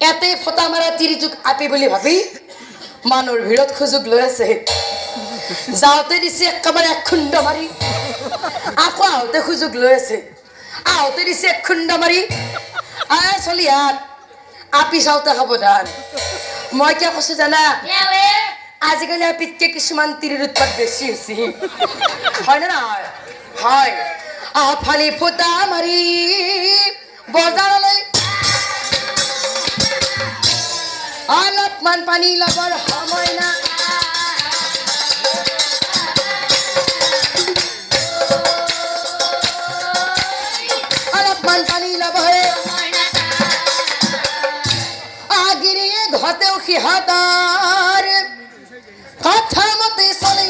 এতে ফটা মাৰা তিৰিটোক আপি বুলি ভাবি মানুহৰ ভিৰত সুযোগ লৈ আছে। যাওঁতে দিছে একেবাৰে এক খুন্দ মাৰি, আকৌ আহোঁতে সুযোগ লৈ আছে, আহোঁতে দিছে এক খুন্দ মাৰি। আই চলিহাত আপি চাওঁতে সাৱধান। মই কিয় কৈছো জানা? আজিকালি আপিতকে কিছুমান তিৰিৰ উৎপাত বেছি হৈছে, হয়নে নহয়? হয়। আফালি ফুটা মাৰি বজাৰলৈ অলপমান পানী ল'বৰ সময় না, অলপমান পানী ল'বহে আগিৰিয়ে ঘটেও সিহঁতৰ কথা মতে চলে,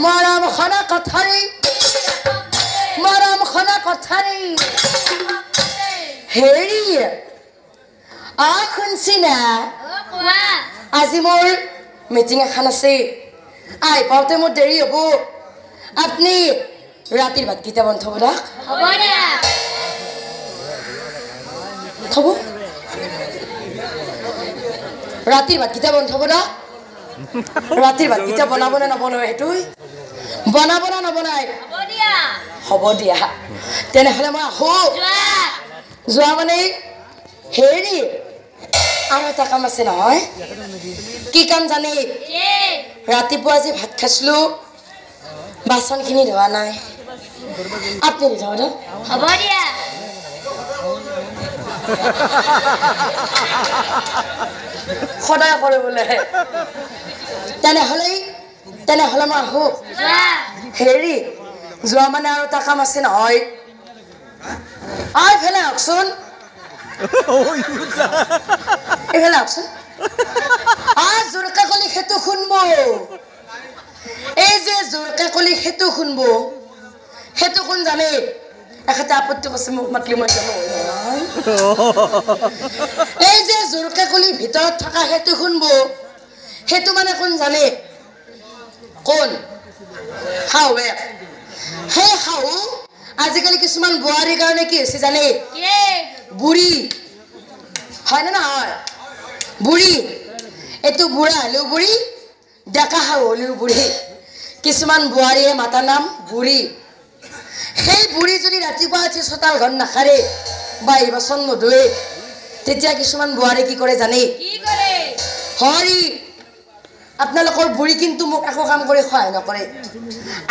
মৰম সনা কথাৰে, মৰম সনা কথাৰে। হেৰি শুনছি না, আজি মোৰ মিটিং এখন আছে, আহি পাওঁতে মোৰ দেৰি হ'ব। আপুনি ৰাতিৰ ভাতকেইটা বন্ধ থ'ব দাক? থ'ব? ৰাতিৰ ভাতকেইটা বন্ধ থ'ব দাক? ৰাতিৰ ভাতকেইটা বনাব নে নবনাই? সেইটোই বনাব না নবনাই? হ'ব দিয়া, তেনেহ'লে মই আহোঁ। যোৱা মানে হেৰি আৰু এটা কাম আছে নহয়। কি কাম জানে? ৰাতিপুৱা যে ভাত খাইছিলো, বাচনখিনি ধোৱা নাই। আপুনি ধোৱা ন? হ'ব দিয়া। সদায় কৰে বোলে। তেনেহ'লে মই আহোঁ। হেৰি যোৱা মানে আৰু এটা কাম আছে নহয়। এইফালে আহকচোন, এইফালে আহকচোন। জোৰকে কলি সেইটো শুনব। এই যে জোৰকে কলি সেইটো শুনব, সেইটো কোন জানে? এখেতে আপত্তি কৰিছে, মোক মাতলি মই জানো। এই যে জোৰকে কলি ভিতৰত থকা সেইটো শুনব, সেইটো মানে কোন জানে? কোন? শাহুৱেক। সেই শাহু আজিকালি কিছুমান বোৱাৰীৰ কাৰণে কি হৈছে জানে? বুঢ়ী। হয়নে নহয়? বুঢ়ী। এইটো বুঢ়া হ'লেও বুঢ়ী, ডেকা শাহু হ'লেও বুঢ়ী। কিছুমান বোৱাৰীয়ে মাতা নাম বুঢ়ী। সেই বুঢ়ী যদি ৰাতিপুৱা উঠি চোতাল ঘৰ নাসাৰে, বাঢ়ি বাচন নোধোৱে, তেতিয়া কিছুমান বোৱাৰী কি কৰে জানে? হৰি, আপোনালোকৰ বুঢ়ী কিন্তু মোক একো কাম কৰি সহায় নকৰে।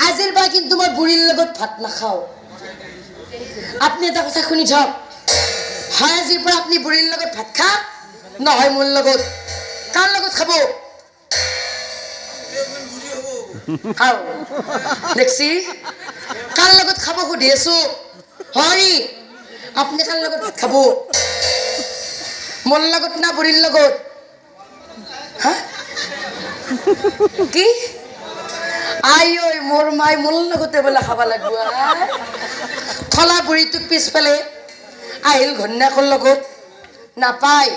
আজিৰ পৰা কিন্তু মই বুঢ়ীৰ লগত ভাত নাখাওঁ। আপুনি এটা কথা শুনি থওক, হয় আজিৰ পৰা আপুনি বুঢ়ীৰ লগত ভাত খা, নহয় মোৰ লগত। কাৰ লগত খাব? খাওঁ দেখছি, কাৰ লগত খাব সুধি আছো। হৰি, আপুনি কাৰ লগত ভাত খাব? মোৰ লগত না বুঢ়ীৰ লগত? হা কি? আই ঐ, মোৰ মাই মোৰ লগতে বোলে খাব লাগিব। থলা বুঢ়ীটোক পিছফালে আহিল ঘৈণীয়েকৰ লগত নাপায়।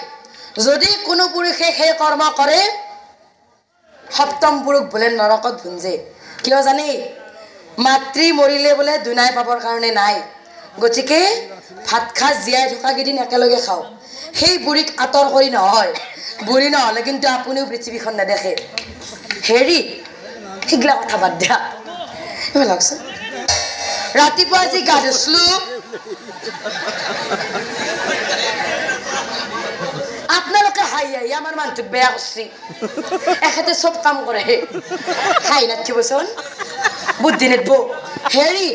যদি কোনো পুৰুষে সেই কৰ্ম কৰে, সপ্তম পুৰুষ বোলে নৰকত ভুঞ্জে। কিয় জানে? মাতৃ মৰিলে বোলে দুনাই পাবৰ কাৰণে নাই। গতিকে ভাত খাজ জীয়াই থকা কেইদিন একেলগে খাওঁ। সেই বুঢ়ীক আঁতৰ কৰি নহয়, বুঢ়ী নহ'লে কিন্তু আপুনিও পৃথিৱীখন নেদেখে। হেৰি সেইগিলা কথা বাদ দিয়া। লাগচোন, ৰাতিপুৱা যি গা ধুইছিলো, আপোনালোকে হাঁহি হাঁহি আমাৰ মানুহটোক বেয়া কৰছি। এখেতে চব কাম কৰে, হাঁহি নাথাকিবচোন, বুদ্ধি নেদব। হেৰি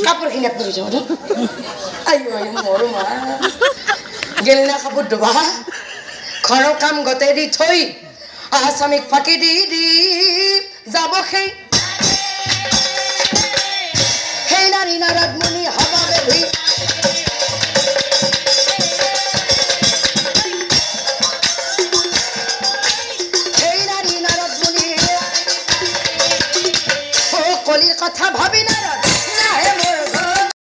কাপোৰখিনি আপুনি ধুই যাব। আইঅ মোৰ মা গেল না কাপোৰ ধোবা। ঘৰৰ কাম গোটেই দি থৈ আসামিক ফাঁকি দি দি যাব সেই সেই নাৰী নাৰদ মুনি।